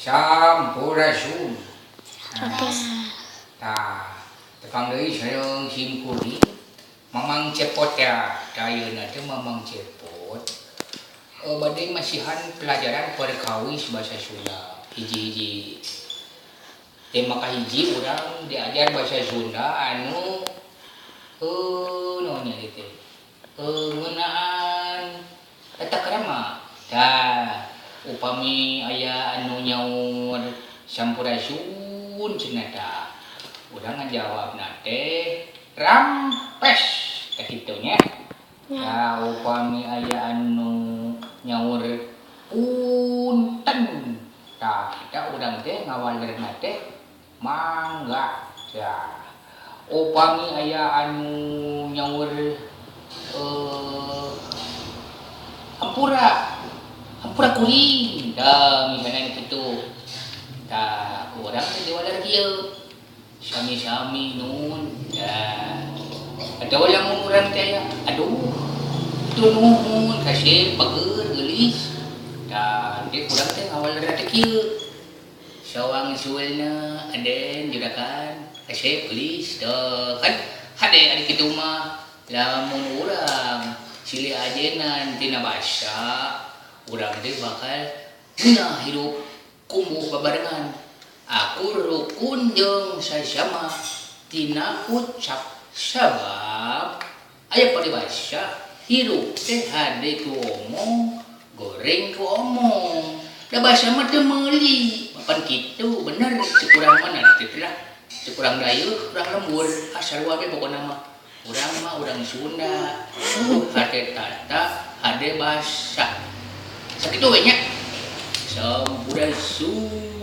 Sampurasun. Tah, tepang deui sareng sim kuring Mamang Cepot ya. Tah ayeuna teh Mamang Cepot bade masihan pelajaran perkawis basa Sunda. Hiji-hiji tema kahiji urang diajar basa Sunda anu naon nya ieu teh? Ngeunaan tata krama. Tah, upami aya anu nyaur sampurasun cenah tah, urang ngajawabna teh rampes tah kitu nya. Tah, upami aya anu nyaur punten tah kita urang teh ngawalerna teh mangga. Tah, upami aya anu nyaur hampura, hampura kuring tah misalna kitu. Tah, ku urang teh diwaler kieu, sami-sami nun. Tah, atawa lamun urang teh aya aduh hatur nuhun kasih bager geulis. Tah, engke ku urang teh ngawalerna teh kieu, sawangsulna aden juragan kasep geulis. Tah kan hade ari kitu mah lamun urang silih ajenan tina basa urang teh bakal ngeunah hirup kumbuh babarengan akur rukun jeung sasama tina ucap sabab aya paribasa hirup teh hade ku omong goreng ku omong da basa mah teu meuli papan kitu bener cek urang mah nah kitu lah cek urang dayeuh urang lembur ah sarua we pokona mah urang mah urang Sunda hade tata hade basa sakitu we nya sampurasun.